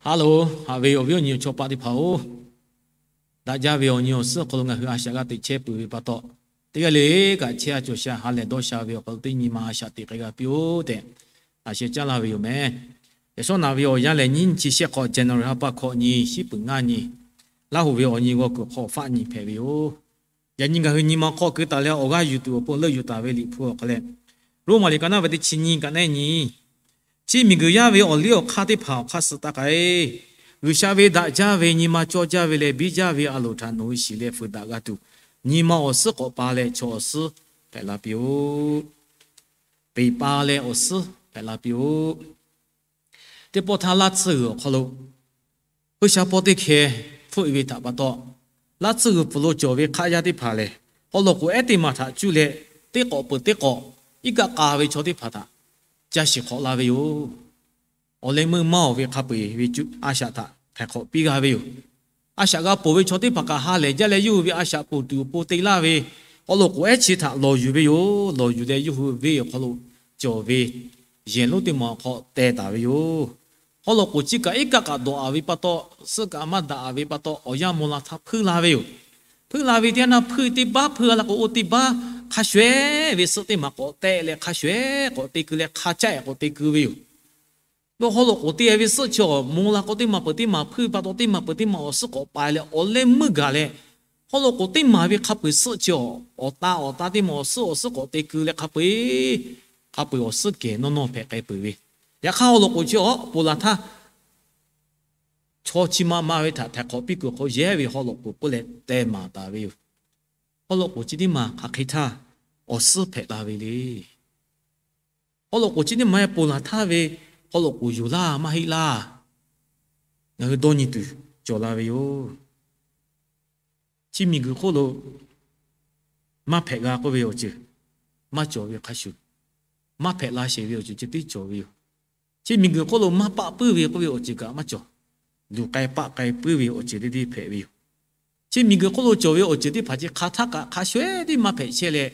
Haˉ loˬ, haꞈ ve awˬ viˉ awˬ nyi awˬ chaw paˆ teˇ hpaˍ-oˬ, daꞈ jaˇ ve awˬ nyi awˬ suhˉ awˬ hk'aw lo ngaˬ hui a shaꞈ g'a teꞈ chehˇ peuˬ ve pa taw, teˇ g'aˇ le kaꞈ chehˇ a cawˬ sha ha lehˬ dawˇ sha ve awˬ hk'aw lo teˇ nyi ma a shaꞈ teꞈ k'ai g'a piˇ-oˆ tehꞈ, a sheh caˉ laˇ ve yoˬ meh. Yaꞈ shawˉ naꞈ ve awˬ yanˇ lehˬ, nyiˇ chi shehˆ hk'awꞈ January ha pa hkawꞈ nyi, shiˉ peuˬ ngaˇ nyi, Laˇ huˍ ve awˬ nyi g'aw kuiˬ hk'aw faˆ nyi hpehꞈ ve yoˬ. Yaꞈ nyi ngaˬ hui nyi ma hk'aw keu taˍ leh awˬ g'aˇ yuˬ tuˬ awˬ pon leuˆ yuˬ taˍ ve Liꞈ hpu awˬ hk'aw leh, Roˉmaꞈ liꞈ ka naˉ ve teˇ chi nyiˇ ka naˉ nyi, chi miˬguiˬ yaˇ ve awˬ liˇ awˬ hk'aˇ teˇ hpaˍ awˬ hk'aˇ suh taˇ k'ai. G'uiˬsha ve daꞈ jaˇ ve, nyi ma cawˇ jaˇ ve leh biˇ jaˇ ve a loˍ htaꞈ nawˬ hui shiˍ leh fuiˍ daꞈ g'a tuˬ, nyi ma awˬ suhˉ k'awꞈ pa leh chaw awˬ suhˉ hpehꞈ la piˇ-oˆ. Peˍ pa leh awˬ suhˉ hpehꞈ la piˇ-oˆ. Teˇ pawˆ htaˇ laˇ tsuhˇ g'uiˬ awˬ hk'aw lo, G'uiˬsha pawˆ teˇ hkeh hpfuhˆ e ve htaꞈ pa taw, laˇ tsuhˇ g'uiˬ pfuhˍ lo cawˬ ve hk'aˆ yaˇ teˇ hpaˍ lehˬ, haw loꞈ k'oˍ ehˉ teˇ maˬ htaꞈ cuˇ leh teˇ k'awꞈ peuˬ teˇ k'awꞈ iˉ kaˆ k'a ve chaw teˇ hpaˍ htaꞈ ca shiˍ hk'awꞈ la ve yoˬ. Awˬ leh meuˇ maˇ-oˬ ve hk'a peu-eˬ ve a shaꞈ htaꞈ htaiˍ hk'awꞈ piˇ g'a ve yoˬ. A shaꞈ g'a ponˬ ve chaw teˇ hpaˍ kaꞈ ha lehˬ jaˇ leh yawˇ hui ve a shaꞈ ponˬ tuˬ awˬ pon te laˇ ve, haw loꞈ k'oˍ ehˉ chi htaꞈ lawˬ yuˬ ve yoˬ. Lawˬ yuˬ leh yawˇ hui venˇ awˬ hk'aw lo cawˬ ve yehˬ lonˉ teˇ maˬ awˬ hk'aw teh taˍ ve yoˬ. Haw loꞈ k'oˍ chi kaꞈ iˉ kaˆ kaꞈ dawꞈ-a ve pa taw, suhˆ kaꞈ maˇ daꞈ-a ve pa taw, awˬ yanˇ maw la htaˇ hpuiˇ la ve yoˬ. Hpuiˇ la ve teˇ yanˇ hpuiˇ teˇ baˆ hpuiˇ la k'o, oˇ teˇ baˆ hk'a shuˍ-ehˉ ve suhˆ teˇ maˬ k'awꞈ teh leh hk'a shuˍ-ehˉ k'awꞈ te keu leh hk'a caˆ-ehˉ k'awꞈ te keu ve yoˬ. Lawˬ haw loꞈ k'oˍ te ve suhˆ chi awˬ moˍ la k'o, teˇ maˬ peuˬ teˇ maˬ hpuiˇ pa taw, teˇ maˬ peuˬ teˇ maˬ awˬ suhˉ k'awꞈ pa leh awˬ leh meuˇ gaˬ leh, haw loꞈ k'oˍ teˇ maˬ ve hk'a peu-eˬ suhˆ chi awˬ taˇ awˬ taˇ teˇ maˬ awˬ suhˉ awˬ suhˉ k'awꞈ te keu leh hk'a peu-eˬ, hk'a peu-eˬ awˬ suhˉ kehˬ nawˇ nawˇ hpehꞈ k'ai peuˬ ve. Yaꞈ hk'aˇ haw loꞈ k'oˍ chi awˬ ponˬ laˬ htaˇ, chaw chi ma ma ve htaꞈ htaiˍ hk'awꞈ piˇ kuiˬ hk'aw yehˇ ve haw loꞈ k'oˍ k'oˆ leh teh maˍ taˍ ve yoˬ. Haw loꞈ k'oˍ chi teˇ maˬ hk'aˬ hk'e htaˇ awˬ suhˉ hpehꞈ la ve le. Haw loꞈ k'oˍ chi teˇ maˬ ponˬ laˬ htaˇ ve haw loꞈ k'oˍ yoˬ laˇ maˇ heˆ laˇ, ngaˬ hui dawˇ nyi tuˬ cawˬ la ve yoˬ. Chi miˬguiˬ hk'oˆ lo maˇ hpehꞈ g'a k'oˆ ve awˬ ceuˬ maˇ cawˬ ve hk'a shuˍ, maˇ hpehꞈ la sheˍ ve awˬ ceuˬ ceh tiˉ cawˬ ve yoˬ. Chi miˬguiˬ hk'oˆ lo maˇ paˆ puiˉ ve k'oˆ ve awˬ ceuˬ kaꞈ maˇ cawˬ. Luˬ k'ai paˆ k'ai puiˉ ve awˬ ceuˬ teˇ deˇ hpehꞈ ve yoˬ. Chi miˬguiˬ hk'oˆ lo cawˬ ve awˬ ceuˬ teˇ hpaˍ chi hk'a htaˇ kaꞈ hk'a shuˍ-ehˉ tiˉ maˇ hpehꞈ chehˇ leh,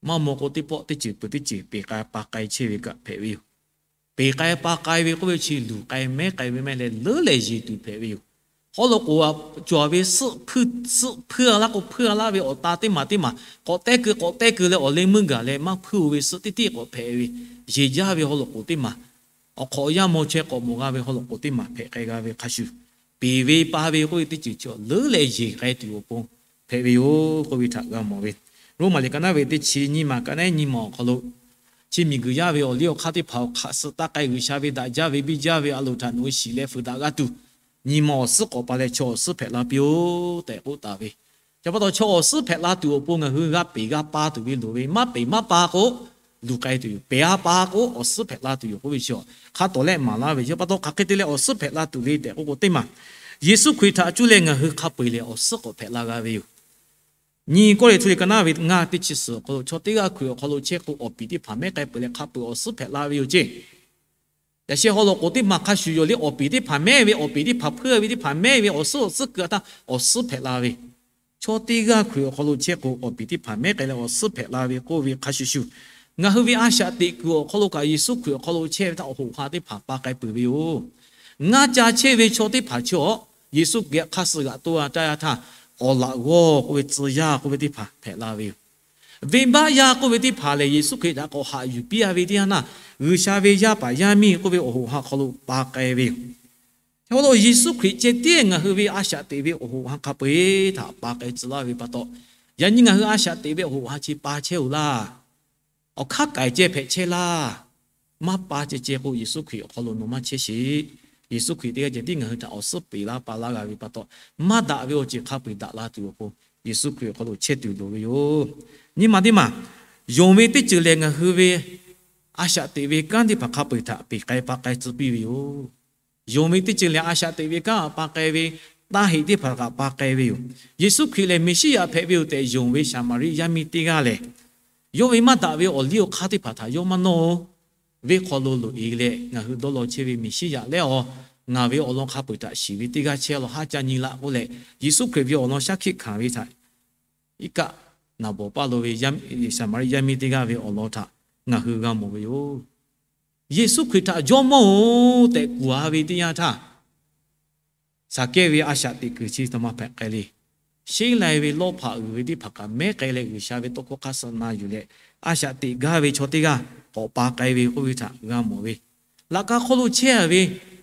maˇ maw k'o teˇ pawˆ teˇ ceuˬ peuˬ teˇ ceuˬ peˬ k'ai pa k'ai chehˇ ve kaꞈ hpehꞈ ve yoˬ. Peˬ k'ai pa k'ai ve k'oˆ ve chi luˬ k'ai mehˉ k'ai ve maˇ heˆ leh leuˉ leh yeˬ tuˬ hpehꞈ ve yoˬ. Haw loꞈ k'oˍ cawˬ ve suhˆ hpuiˇ, suhˆ hpuiˇ a laˇ k'o hpuiˇ a laˇ ve awˬ ta teˇ maˬ teˇ maˬ k'awꞈ tehˉ keu k'awꞈ tehˉ keu leh awˬ leh meuˇ gaˬ leh maˇ hpuiˇ-o ve suhˆ teˇ tiˉ k'awꞈ hpehꞈ ve, yeˬ jaˇ ve haw loꞈ k'oˍ teˇ maˬ, awˬ hk'awꞈ awˬ yanˇ maw chaweh k'awꞈ mawˬ g'a ve haw loꞈ k'oˍ teˇ maˬ hpehꞈ k'ai g'a ve hk'a shuˍ, peˬ ve pa ve k'oˆ ve teˇ ceuˬ chi leuˉ leh yeˬ k'ai tuˬ awˬ pon hpehꞈ ve yoˬ k'oˆ ve htaꞈ g'a mawˬ ve. Roˉmaꞈ liꞈ ka naˉ ve teˇ chi nyiˇ maˬ ka naˉ nyiˇ maˬ awˬ hk'aw lo, chi miˬguiˬ yaˇ ve awˬ liˇ awˬ hk'aˇ teˇ hpaˍ awˬ hk'aˇ suh taˇ k'ai, G'uiˬsha ve daꞈ jaˇ ve biˇ jaˇ ve a loˍ htaꞈ nawˬ hui shiˍ leh fuiˍ daꞈ g'a tuˬ, nyi ma awˬ suhˉ k'awꞈ pa leh chaw awˬ suhˉ hpehꞈ la piˇ-oˆ tehꞈ k'oˆ taˍ ve. Chi pa taw chaw awˬ suhˉ hpehꞈ la tuˬ awˬ pon ngaˬ hui g'a peˬ g'a pa tuˬ ve loˍ ve, maˇ peˬ maˇ pa k'o luˬ k'ai tuˬ yoˬ. Peˬ a pa k'o awˬ suhˉ hpehꞈ la tuˬ yoˬ k'oˆ ve chi hk'a tawˍ lehˆ maˍ laˇ ve. Chi pa taw hk'aˬ hk'e te leh awˬ suhˉ hpehꞈ la tuˬ le tehꞈ k'oˆ k'o teˇ maˬ, Yeˍsuˆ Hkriꞈ htaꞈ cuˇ leh ngaˬ hui hk'a peu-eˬ lehˬ awˬ suhˉ k'awꞈ hpehꞈ la g'a ve yoˬ. Nyi Kawˇrenˍhtuˆ liꞈ ka naˉ ve ngaˇ teˇ chi suhˍ awˬ hk'aw lo, chaw teˇ g'aˇ Hkriꞈ awˬ hk'aw lo chehˇ k'o awˬ piˍ teˇ hpaˍ mehˉ k'ai peuˬ leh hk'a peu-eˬ awˬ suhˉ hpehꞈ la ve yoˬ ceˇ. Yaꞈ sheh haw loꞈ k'oˍ teˇ hpaˍ hk'a shuˍ yoˬ le, awˬ piˍ teˇ hpaˍ mehˉ ve, awˬ piˍ teˇ hpaˍ hpuiˇ ve teˇ hpaˍ mehˉ ve awˬ suhˉ awˬ suhˉ keu-a htaˇ awˬ suhˉ hpehꞈ la ve, chaw teˇ g'aˇ Hkriꞈ awˬ hk'aw lo chehˇ k'o awˬ piˍ teˇ hpaˍ mehˉ k'ai leh awˬ suhˉ hpehꞈ la ve k'oˆ ve hk'a shuˍ shuˍ, ngaˬ hui ve a shaꞈ teꞈ kuiˬ awˬ hk'aw lo kaꞈ Yeˍsuˆ Hkriꞈ awˬ hk'aw lo chehˇ ve htaˇ awˬ hoꞈ ha teˇ hpaˍ pa k'ai peuˬ ve yoˬ. Ngaˇ ca chehˇ ve chaw teˇ hpaˍ chi awˬ Yeˍsuˆ Hkriꞈ hk'aˇ suh g'aꞈ to-a taˇ yaˇ htaˇ, awˬ laꞈ g'awˇ k'oˆ ve tcuh yaˇ k'oˆ ve teˇ hpaˍ hpehꞈ la ve yoˬ. Venˇbaˆ yaˇ k'oˆ ve teˇ hpaˍ lehˬ Yeˍsuˆ Hkriꞈ htaꞈ k'awꞈ haꞈ yuˬ piˇ-a ve teˇ yanˇ naˇ, G'uiˬsha ve yaˇ paˍ yaˇ miˇ k'oˆ ve awˬ hoꞈ ha hk'aw lo pa k'ai ve yoˬ. Chi pa taw Yeˍsuˆ Hkriꞈ ceh tiˉ ngaˬ hui ve a shaꞈ teꞈ ve awˬ hoꞈ ha hk'a peu-eˬ htaꞈ pa k'ai tcuh laˇ ve pa taw, yaꞈ nyi ngaˬ hui a shaꞈ teꞈ ve awˬ hoꞈ ha chi pa chehˇ-oˬ laˇ. Awˬ hk'aˇ k'ai ceh hpehꞈ chehˇ laˇ. Maˇ pa ceh ceh k'o Yeˍsuˆ Hkriꞈ awˬ hk'aw lo nawˬ maˇ chehˇ sheˍ. Yeˍsuˆ Hkriꞈ teˇ g'aˇ ceh tiˉ ngaˬ hui htaꞈ awˬ suhˉ peˬ laˇ pa laˇ g'a ve pa taw, maˇ daꞈ ve awˬ ceuˬ hk'a peu-eˬ daꞈ la tuˬ awˬ pon Yeˍsuˆ Hkriꞈ awˬ hk'aw lo chehˇ tuˬ loˍ ve yoˬ. Nyi ma teˇ maˬ, yonˍ ve teˇ ceuˬ lehˬ ngaˬ hui ve a shaꞈ teꞈ ve kanˉ teˇ hpaˍ hk'a peu-eˬ htaꞈ peˬ k'ai pa k'ai tcuh piˇ ve yoˬ. Yonˍ ve teˇ ceuˬ lehˬ a shaꞈ teꞈ ve kanˉ htaꞈ pa k'ai ve, taˇ heꞈ teˇ hpaˍ kaꞈ pa k'ai ve yoˬ. Yeˍsuˆ Hkriꞈ lehˬ Meˍsiˉyaꞈ hpehꞈ ve yoˬ tehꞈ yonˍ ve Saˍmaˍriˆ yaˇ miˇ teˇ g'aˇ lehˬ, yawˇ ve maˇ daꞈ ve awˬ liˇ awˬ hk'aˇ teˇ hpaˍ htaꞈ yawˇ maˇ nawˇ-oˬ. Venˇ hk'aw lo loꞈ-e leh ngaˬ hui dawˇ law chehˇ ve Meˍsiˉyaꞈ lehˬ-aˬ, ngaˬ ve awˬ lawn hk'a peu-eˬ htaꞈ shiˍ ve teˇ g'aˇ chehˇ law haˉ ca nyi laꞈ k'oˆ leh, Yeˍsuˆ Hkriꞈ ve awˬ lawn shaˉ hkiˆ hkanˍ ve htaꞈ iˉ kaˆ naˍ bawˍ paˇ lo ve Saˍmaˍriˆ yaˇ miˇ teˇ g'aˇ ve awˬ lawn htaꞈ ngaˬ hui g'a mawˬ ve yoˬ. Yeˍsuˆ Hkriꞈ htaꞈ Jawˇmawˇ-oˬ tehꞈ kuˬ-a ve teˇ yanˇ htaˇ, Saˍkehˇ ve a shaꞈ teꞈ kuiˬ chi ta ma hpehꞈ k'ai le. Sheˉ lai ve lawˇ hpaꞈ uiˍ ve teˇ hpaˍ kaꞈ mehˉ k'ai leh G'uiˬsha ve tawˇ hkawˇ hk'aˇ suh na yuˬ leh, a shaꞈ teꞈ gaˇ ve chaw teˇ g'aˇ k'awꞈ pa k'ai ve k'oˆ ve htaꞈ g'a mawˬ ve. Laꞈ ka hk'oˆ lo chehˇ a ve,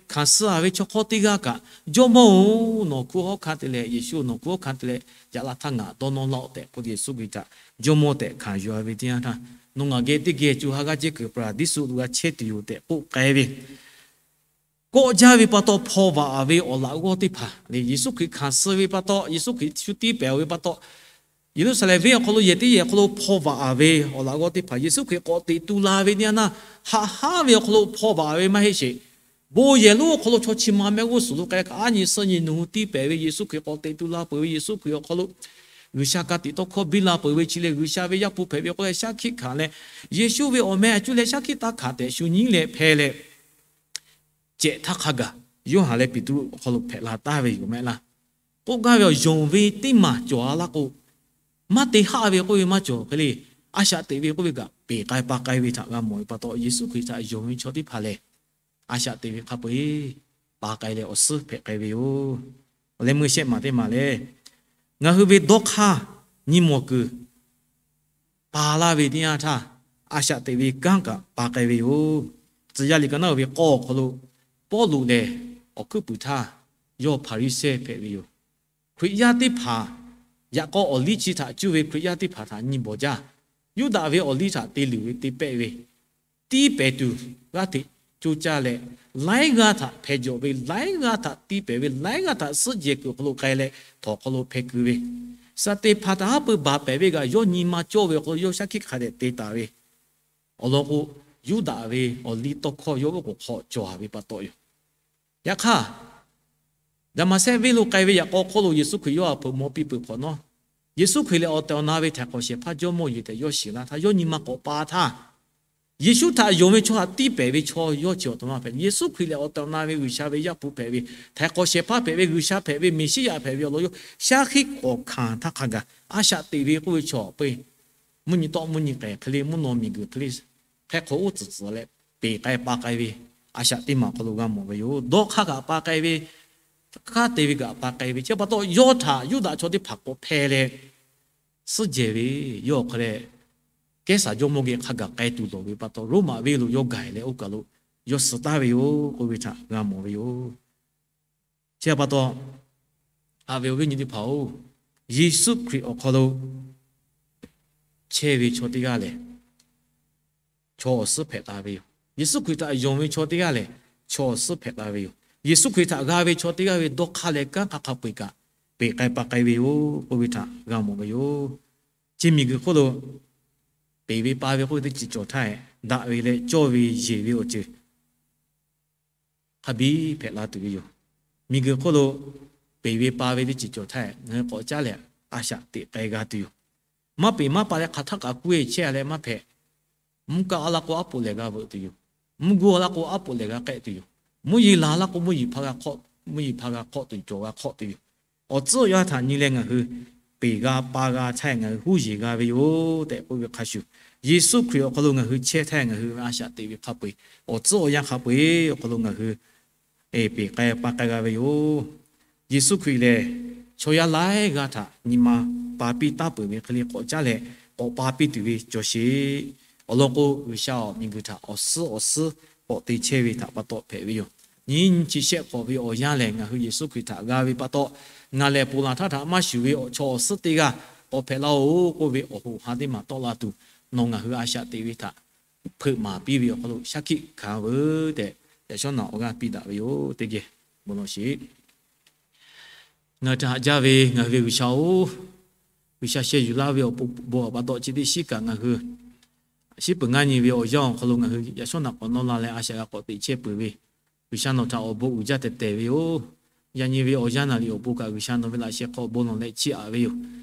hkanˍ suh a ve chaw hk'awˇ teˇ g'aˇ kaꞈ, Jawˇmawˇ-oˬ, nawˬ hkuˆ hawˉ hkanˇ te leh, Yeˍsuˆ nawˬ hkuˆ hawˉ hkanˇ te leh, yaꞈ la htaˇ ngaˬ dawˇ nawˇ laˇ-oˆ tehꞈ k'oˆ, Yeˍsuˆ Hkriꞈ htaꞈ Jawˇmawˇ tehꞈ hkanˍ yuˬ a ve teˇ yanˇ htaˇ, nawˬ ngaˬ geh teˇ geh co ha g'aˇ cehˇ kuiˬ paˍraˍdiˇsuˆ lo g'a chehˇ tuˬ yoˬ tehꞈ k'oˆ k'ai ve. Kawˆ jaˇ ve pa taw hpaw vaꞈ ve awˬ laꞈ g'awˇ teˇ hpaˍ le, Yeˍsuˆ Hkriꞈ hkanˍ suh ve pa taw, Yeˍsuˆ Hkriꞈ shu tiˇ pehˍ ve pa taw, Yeˍruˆsaˍlehnˍ venˇ awˬ hk'aw lo yehˬ teˇ yehˬ awˬ hk'aw lo hpaw vaꞈ ve awˬ laꞈ g'awˇ teˇ hpaˍ Yeˍsuˆ Hkriꞈ k'awꞈ teꞈ tu la ve teˇ yanˇ htaˇ, haꞈ haˉ ve awˬ hk'aw lo hpaw vaꞈ ve maˇ heˆ sheˍ. Bon yehˬ lonˉ awˬ hk'aw lo chaw chi ma mehˆ g'uˇ suhˍ lo k'ai hk'a aˉ nyi suhˆ nyi nawˬ hui tiˇ pehˍ ve, Yeˍsuˆ Hkriꞈ k'awꞈ teꞈ tu la peuˬ ve, Yeˍsuˆ Hkriꞈ awˬ hk'aw lo G'uiˬsha ka tiꞈ tawˇ hkawˇ biˇ la peuˬ ve chi lehˬ, G'uiˬsha ve Yaˇ hpu hpehꞈ ve k'oˆ leh shaˉ hkiˆ hkanˍ leh, Yeˍsuˆ ve awˬ meh a cuˇ leh shaˉ hkiˆ taˇ hkanˍ tehꞈ shu nyiˉ leh hpeh leh, cehꞈ htaˇ hk'a gaˬ Yoˇhanˬ leh Peˍtruˆ awˬ hk'aw lo hpehꞈ la taˍ ve yoˬ mehˆ laˇ. K'oˆ gaˇ ve awˬ yonˍ ve teˇ maˬ cawˬ a laˇ k'o, maˇ te haˆ ve k'oˆ ve maˇ cawˬ hk'e le, a shaꞈ teꞈ ve k'oˆ ve kaꞈ peˬ k'ai pa k'ai ve htaꞈ g'a mawˬ ve pa taw, Yeˍsuˆ Hkriꞈ htaꞈ yonˍ ve chaw teˇ hpaˍ lehˬ, a shaꞈ teꞈ ve hk'a peu-eˬ pa k'ai leh awˬ suhˉ hpehꞈ k'ai ve yoˬ. Awˬ leh meuˇ shehˆ maˬ teˇ maˬ lehˬ, ngaˬ hui ve dawˇ hk'aˇ nyi mawˬ kuiˬ pa laˇ ve teˇ yanˇ htaˇ, a shaꞈ teꞈ ve kanˉ kaꞈ pa k'ai ve yoˬ. Tcuh yaˇ liꞈ ka naˉ uiˍ ve k'awˇ awˬ hk'aw lo Pawˇluꞈ lehˬ, awˬ hkuiˉ puiˍ htaˇ yawˇ Hpaˍriˍsehˇ hpehꞈ ve yoˬ. Hkriꞈ yaˇ teˇ hpaˍ, yaꞈ k'aw awˬ liˇ chi htaꞈ cuˇ ve Hkriꞈ yaˇ teˇ hpaˍ htaꞈ nyi bawˬ jaˇ. Yuˇdaꞈ ve awˬ liˇ htaꞈ te luˬ ve te pehˆ ve, tiˇ pehˍ tuˬ g'aˇ hteꞈ coˇ caˇ leh, laiˉ g'aˇ htaꞈ hpeh jawˬ ve, laiˉ g'aˇ htaꞈ tiˇ pehˍ ve, laiˉ g'aˇ htaꞈ suhˉ jehˬ kuiˬ awˬ hk'aw lo k'ai leh, htawnˍ hk'aw lo hpeh keu ve, Saˍteˍhpanˍ htaꞈ haˉ pui baˬ pehˍ ve kaꞈ yawˇ nyi ma cawˇ ve awˬ hk'aw lo yawˇ shaˉ hkiˆ hk'a dehꞈ te taˍ ve, awˬ lawn k'o, Yuˇdaꞈ ve awˬ liˇ tawˇ hkawˇ yawˇ oˉ k'oˍ hk'aw cawˬ ve pa taw yoˬ. Yaꞈ hk'aˇ, Daˍmaˍsehˇ venˇ lo k'ai ve yaꞈ k'aw hk'oˆ lo Yeˍsuˆ Hkriꞈ yawˇ htaꞈ hpeuꞈ maw piˇ peuˬ hk'awꞈ nawˉ, Yeˍsuˆ Hkriꞈ lehˬ awˬ tehˬ awˬ na ve Htaiˍ hk'awꞈ shehˍ hpaˇ Jawˇmawˇ yoˬ tehꞈ yawˇ shiˍ laˇ htaˇ, yawˇ nyi ma k'awꞈ pa htaˇ, Yeˍsuˆ htaꞈ yonˍ ve chaw htaꞈ tiˇ pehˍ ve chaw yawˇ chi awˬ htoꞈ ma hpehꞈ, Yeˍsuˆ Hkriꞈ lehˬ awˬ tehˬ awˬ na ve G'uiˬsha ve Yaˇ hpu hpehꞈ ve, Htaiˍ hk'awꞈ shehˍ hpaˇ hpehꞈ ve, G'uiˬsha hpehꞈ ve, Meˍsiˉyaꞈ hpehꞈ ve awˬ lawn yawˇ shaˉ hkiˆ k'awꞈ hkanˍ htaˇ hk'a gaˬ, a shaꞈ teꞈ ve k'oˆ ve chaw awˬ peu-eˬ, mvuhˇ nyi tawˆ mvuhˇ nyi k'ehˬ hk'e le, mvuhˇ naw miˬguiˬ hk'e le, hk'e hk'awꞈ uˉ tcuhˍ tcuhˍ leh peˬ k'ai pa k'ai ve, a shaꞈ teˇ maˬ awˬ hk'aw lo g'a mawˬ ve yoˬ. Dawˇ hk'aˇ kaꞈ pa k'ai ve, hk'aˇ te ve kaꞈ pa k'ai ve, chi pa taw yawˇ htaꞈ Yuˇdaꞈ chaw teˇ hpaˍ k'awꞈ hpeh leh, suhˉ jehˬ ve, yawˇ awˬ hk'a leh Kehˉsaˍ jawˇmawˇ geh hk'a gaˬ k'ai tuˬ lawˬ ve pa taw, Roˉmaꞈ venˇ lo yawˇ gaˬ leh oˇ kaˬ lo yawˇ suh taˍ ve yoˬ k'oˆ ve htaꞈ g'a mawˬ ve yoˬ. Chi pa taw, haꞈ ve awˬ viˉ nyi teˇ hpaˍ-oˬ, Yeˍsuˆ Hkriꞈ awˬ hk'aw lo chehˇ ve chaw teˇ g'aˇ lehˬ, chaw awˬ suhˉ hpehꞈ la ve yoˬ. Yeˍsuˆ Hkriꞈ htaꞈ yonˍ ve chaw teˇ g'aˇ lehˬ, chaw awˬ suhˉ hpehꞈ la ve yoˬ. Yeˍsuˆ Hkriꞈ htaꞈ g'a ve chaw teˇ g'aˇ ve dawˇ hk'aˇ leh kanˉ hk'a hk'a peu-eˬ kaꞈ peˬ k'ai pa k'ai ve yoˬ k'oˆ ve htaꞈ g'a mawˬ ve yoˬ. Chi miˬguiˬ hk'oˆ lo peˬ ve pa ve k'oˆ ve teˇ ceuˬ cawˬ htaˇ, daꞈ ve leh cawˇ ve yeˬ ve awˬ ceuˬ hk'a biˇ hpehꞈ la tuˬ ve yoˬ. Miˬguiˬ hk'oˆ lo peˬ ve pa ve teˇ ceuˬ cawˬ htaˇ, ngaˬ hui k'awꞈ caˉ leh a shaꞈ teꞈ k'ai g'a tuˬ yoˬ. Maˇ peˬ maˇ pa leh hk'aˬ htaˆ kaꞈ kuˇ-e chehˇ leh maˇ hpehꞈ. Mvuhˇ kaˆ a laˇ k'o aˉ poꞈ lehˬ g'a veuꞈ tuˬ yoˬ. Mvuhˇ guˇ a laˇ k'o aˉ poꞈ lehˬ g'a k'ehˆ tuˬ yoˬ. Mvuhˇ yeˬ laˬ laˇ k'o mvuhˇ yeˬ hpaˇ g'a hk'awˆ, mvuhˇ yeˬ hpaˇ g'a hk'awˆ tuˬ, cawˬ g'a hk'awˆ tuˬ yoˬ. Awˬ tcuhˉ awˬ yanˇ htaꞈ nyi leh ngaˬ hui peˬ g'a pa g'a htaˇ ngaˬ hui huˉ yeˬ g'a ve yoˬ tehꞈ k'oˆ ve hk'a shuˍ, Yeˍsuˆ Hkriꞈ awˬ hk'aw lo ngaˬ hui chehˇ htaˇ ngaˬ hui ve a shaꞈ teꞈ ve hk'a peu-eˬ, awˬ tcuhˉ awˬ yanˇ hk'a peu-eˬ awˬ hk'aw lo ngaˬ hui peˬ k'ai pa k'ai g'a ve yoˬ. Yeˍsuˆ Hkriꞈ lehˬ, chaw yaˇ laiˉ g'aˇ htaꞈ nyi ma pa piˇ taˉ peuˬ ve hk'e le k'awꞈ caˉ leh k'awꞈ pa piˇ tuˬ ve cawˬ sheˍ. Awˬ lawn k'o, G'uiˬsha awˬ miˬguiˬ htaꞈ awˬ suhˉ awˬ suhˉ k'awꞈ te chehˇ ve htaꞈ pa taw hpehꞈ ve yoˬ. Nyiˇ nyi chi shehˆ hk'awꞈ ve awˬ yanˇ lehˬ, ngaˬ hui Yeˍsuˆ Hkriꞈ htaꞈ g'a ve pa taw, ngaˬ lehˬ ponˬ laˬ htaˇ htaꞈ maˇ shuˍ ve chaw awˬ suhˉ teˇ g'aˇ k'awꞈ hpehꞈ laˇ-oˬ k'oˆ ve awˬ hoꞈ ha teˇ maˬ tawˆ la tuˬ, nawˬ ngaˬ hui a shaꞈ teꞈ ve htaꞈ hpeuꞈ maˍ piˇ ve awˬ hk'aw lo shaˉ hkiˆ hkanˍ veuˬ tehꞈ, yaꞈ shawˉ naꞈ awˬ g'aˇ piˇ daꞈ ve yoˬ. Teˇ geh bon lawˬ sheˍ. Ngaˬ hui htaꞈ haꞈ jaˇ ve ngaˬ hui ve G'uiˬsha-oˬ, G'uiˬsha sheh yuˬ laˇ ve awˬ pon bon awˬ pa taw chi teˇ shiˉ kaꞈ ngaˬ hui shiˉ peuˬ ngaˇ nyi ve awˬ yanˇ awˬ hk'aw lo ngaˬ hui yaꞈ shawˉ naꞈ k'awꞈ nawˇ la leh a shaꞈ g'a k'awꞈ teꞈ chehˇ peuˬ ve, G'uiˬsha nawˬ htaꞈ awˬ bon uiˍ jaˇ tehˬ tehˬ ve yoˬ. Yaꞈ nyi ve awˬ yanˇ naˍ riˍ awˬ pon kaꞈ G'uiˬsha nawˬ ve laꞈ sheh hk'aw bon lawˬ leh chiˇ aꞈ ve yoˬ.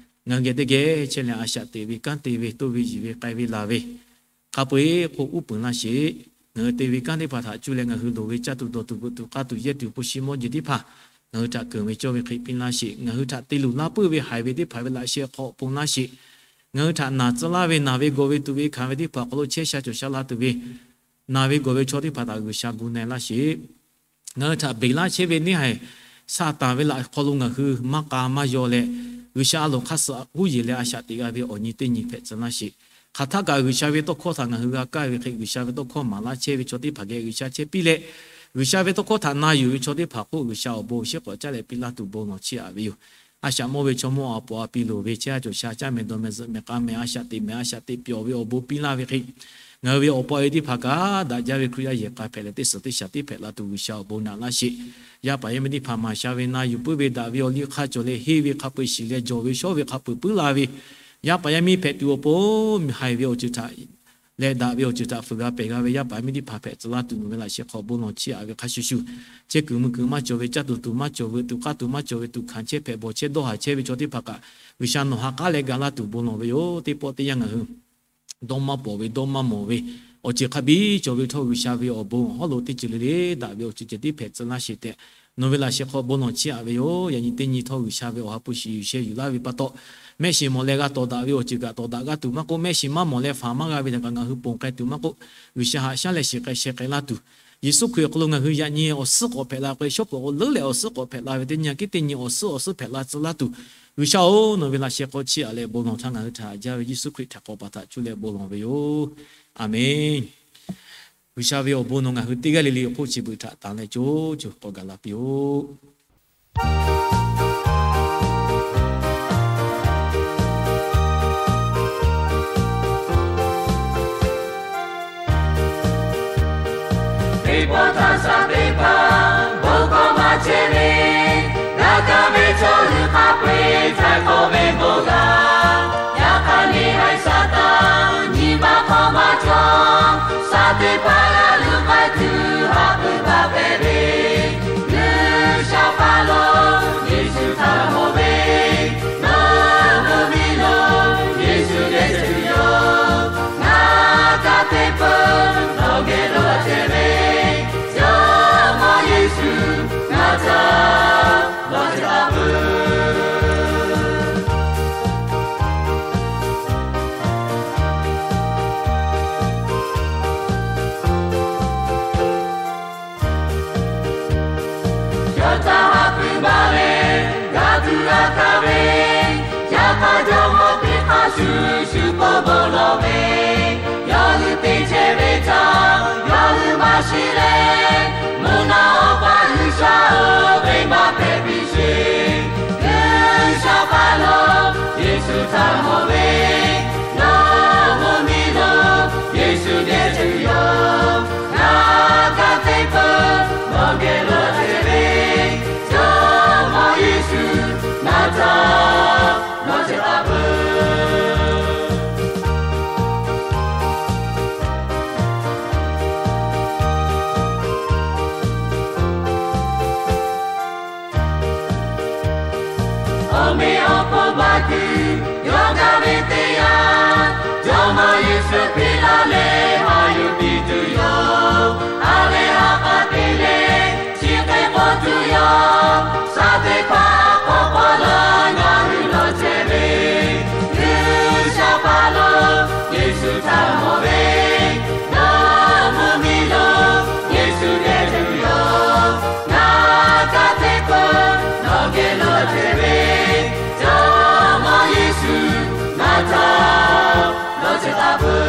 Ngaˬ hui geh teˇ geh chehˇ leh a shaꞈ teꞈ ve, kanˉ te ve, toˇ ve, yiˬ ve, k'ai ve, laˬ ve hk'a peu-eˬ hk'oˆ uˉ peunˍ laˇ sheˍ. Ngaˬ hui te ve kanˉ teˇ hpaˍ htaꞈ cuˇ leh ngaˬ hui loˍ ve caˇ tuˬ dawˬ tuˬ veuꞈ tuˬ k'aˇ tuˬ yehˇ tuˬ hpu shi mawˇ jeˬ teˇ hpaˍ ngaˬ hui htaꞈ keunˍ ve cawˇ ve hk'e piˇ laˇ sheˍ. Ngaˬ hui htaꞈ te luˬ laˇ puiˉ ve haiˬ ve teˇ hpaˍ ve laꞈ sheh hk'aw pon laˇ sheˍ. Ngaˬ hui htaꞈ naˬ tcuh laˇ ve naˬ ve gawˬ ve tuꞈ ve hkanˍ ve teˇ hpaˍ awˬ hk'aw lo chehˇ sha cawˬ sha la tuˬ ve naˬ ve gawˬ ve chaw teˇ hpaˍ htaꞈ G'uiˬsha gu na-e laˇ sheˍ. Ngaˬ hui htaꞈ beˬ laˇ chehˇ ve neˇ haiˬ Saˍtanˍ ve laꞈ hk'aw lo ngaˬ hui maˇ k'a maˇ yaw leh, G'uiˬsha a loˍ hk'aˇ suh huˉ yeˬ leh a shaꞈ teꞈ g'a ve awˬ nyi teˇ nyi hpehꞈ tcuh laˇ sheˍ. Hk'aˬ htaˆ kaꞈ G'uiˬsha ve tawˇ hkawˇ htaꞈ ngaˬ hui g'a kaˇ ve hk'e, G'uiˬsha ve tawˇ hkawˇ maˍ laˇ chehˇ ve chaw teˇ hpaˍ geh G'uiˬsha chehˇ piˇ leh, G'uiˬsha ve tawˇ hkawˇ htaꞈ na yuˬ ve chaw teˇ hpaˍ hk'oˆ G'uiˬsha awˬ bon awˬ shinˉ k'awꞈ caˉ leh piˇ laˇ tuˬ bon lawˬ chiˇ aꞈ ve yoˬ. A shaꞈ mawˇ ve chaw mawˇ a poˍ a pi loˍ ve chehˇ a cawˬ sha caˇ mehˍ dawˬ mehˍ zuhꞈ mehˍ k'a mehˍ a shaꞈ teꞈ mehˍ a shaꞈ teꞈ pyawˬ ve awˬ bon piˇ laˇ ve hk'e, ngaˬ hui ve awˬ pa e teˇ hpaˍ kaꞈ daꞈ jaˇ ve Hkriꞈ yaˇ yehˬ k'a hpehꞈ leh teˇ suhˍ teˇ shaˍ tiˉ hpehꞈ la tuˬ G'uiˬsha awˬ bon naꞈ laˇ sheˍ. Yaˇ paˍ yaˇ miˇ teˇ hpaˍ maˍ sha ve na yuˬ puiˉ ve daꞈ ve awˬ liˇ hk'aˇ cawˬ leh henˇ ve hk'a peu-eˬ shiˍ leh jawˬ ve shawˉ ve hk'a peu-eˬ puiˉ la ve, yaˇ paˍ yaˇ miˇ hpehꞈ tuˬ awˬ pon haiˬ ve awˬ ceuˬ htaꞈ leh daꞈ ve awˬ ceuˬ htaꞈ fuiˍ g'a pehˬ g'a ve yaˇ paˍ yaˇ miˇ teˇ hpaˍ hpehꞈ tcuh laˇ tuˬ nawˬ ve laꞈ sheh hk'aw bon lawˬ chiˇ aꞈ ve hk'a shuˍ shuˍ, chehˇ kuiˬ mui kuiˬ maˇ cawˬ ve, caˇ tuˬ tuˬ maˇ cawˬ ve, tuꞈ k'aˇ tuˬ maˇ cawˬ ve, tuꞈ hkanˍ chehˇ hpehꞈ bawˬ chehˇ dawˇ haˍ chehˇ ve chaw teˇ hpaˍ kaꞈ G'uiˬsha nawˬ ha k'aˉ leh ga laˇ tuˬ bon lawˬ ve yoˬ. Teˇ pawˆ teˇ yanˇ ngaˬ hui dawˇ maˇ pawˍ ve, dawˇ maˇ mawˬ ve, awˬ ceuˬ hk'a biˇ cawˬ ve htawˇ, G'uiˬsha ve awˬ bon awˬ hawˉ lo teˇ ceuˬ le le daꞈ ve awˬ ceuˬ ceh tiˉ hpehꞈ tcuh laˇ sheˍ tehꞈ, nawˬ ve laꞈ sheh hk'aw bon lawˬ chiˇ aꞈ ve yoˬ. Yaꞈ nyi teˇ nyi htawˇ, G'uiˬsha ve awˬ ha hpu shiˍ yuˬ sheh yuˬ laˇ ve pa taw, mehˆ shiˍ mawˬ leh g'a tawˍ daꞈ ve awˬ ceuˬ kaꞈ tawˍ daꞈ g'a tuˬ maˇ k'oˆ, mehˆ shiˍ maˇ mawˬ leh faˍ maˇ g'a ve htaꞈ kaꞈ ngaˬ hui ponˬ k'ai tuˬ maˇ k'oˆ, G'uiˬsha haꞈ shaˉ leh shiˍ k'ai sheh k'ai laˇ tuˬ, Yeˍsuˆ Hkriꞈ awˬ hk'aw lo ngaˬ hui yaꞈ nyi awˬ suhˉ k'awꞈ hpehꞈ la k'o, shawˉ pawˍ k'o leuˉ leh awˬ suhˉ k'awꞈ hpehꞈ la ve teˇ nyi a kiˉ teˇ nyi awˬ suhˉ awˬ suhˉ hpehꞈ la tcuh laˇ tuˬ, G'uiˬsha-oˬ, nawˬ ve laꞈ sheh hk'aw chiˇ aꞈ leh bon lawˬ htaˇ ngaˬ hui htaꞈ haꞈ jaˇ ve Yeˍsuˆ Hkriꞈ htaꞈ k'awꞈ pa htaꞈ cuˇ leh bon lawˬ ve yoˬ. A menˬ. G'uiˬsha ve awˬ bon nawˬ ngaˬ hui teˇ g'aˇ le le awˬ hk'oˆ chi beuꞈ htaꞈ tanˍ leh co co k'awꞈ gaˬ la piˇ-oˆ. Teˇ pawˆ htaˇ shaˍ teˇ hpaˍ bon hkawˇ maˇ chehˇ ve, g'a kaˇ ve chaw hui hk'a peu-eˬ htaiˍ hk'awꞈ ve bon g'a. Yaꞈ hk'aˇ, neˇ haiˬ Saˍtanˍ nyi ma hk'aw maˇ cawˬ. Shaˍ teˇ hpaˍ g'a luˬ k'ai tuˬ haꞈ pui baˬ hpehꞈ ve, G'uiˬsha hpaˇ lo Yeˍsuˆ htaꞈ mawˬ ve, nawˬ hui miˬ lo Yeˍsuˆ geh tuˬ yoˬ. Ngaˬ kaꞈ teˇ peuˬ nawˬ geh lo chehˇ ve, Jawˇmawˇ Yeˍsuˆ ngaˬ htaꞈ lawˬ chehˇ taˍ peuˬ. Yawˇ htaꞈ haꞈ pui baˬ leh g'a tuˬ g'a hkanˍ ve, yaꞈ hk'aˇ Jawˇmawˇ teˇ hk'aˇ shuˍ shuˍ k'oˆ bon lawˬ ve, yawˇ hui te chehˇ ve htaꞈ yawˇ hui maˇ shiˍ leh, mvuhˇ naw Awˬ pa G'uiˬsha-oˬ, venˇbaˆ hpehꞈ piˇ sheˍ. G'uiˬsha hpaˇ lo Yeˍsuˆ htaꞈ mawˬ ve, nawˬ hui miˬ lo Yeˍsuˆ geh tuˬ yoˬ. Ngaˬ kaꞈ teˇ peuˬ nawˬ geh lo chehˇ ve, Jawˇmawˇ Yeˍsuˆ ngaˬ htaꞈ lawˬ chehˇ taˍ peuˬ. Awˬ meꞈ awˬ hponˇ baˬ tuˬ yawˇ gaˇ ve teˇ yanˇ, Jawˇmawˇ Yeˍsuˆ piˇ laˇ leh haꞈ yuˬ piˇ tuˬ yoˬ. Ha lehˬ ha k'a te leh chi hk'e k'oˆ tuˬ yoˬ. Shaˍ teˇ hpaˍ k'awꞈ k'awꞈ la ngaˬ hui lawˬ chehˇ ve, G'uiˬsha hpaˇ lo Yeˍsuˆ htaꞈ mawˬ ve, nawˬ hui miˬ lo Yeˍsuˆ geh tuˬ yoˬ. Ngaˬ kaꞈ teˇ peuˬ nawˬ geh lo chehˇ ve, Jawˇmawˇ Yeˍsuˆ ngaˬ htaꞈ lawˬ chehˇ taˍ peuˬ.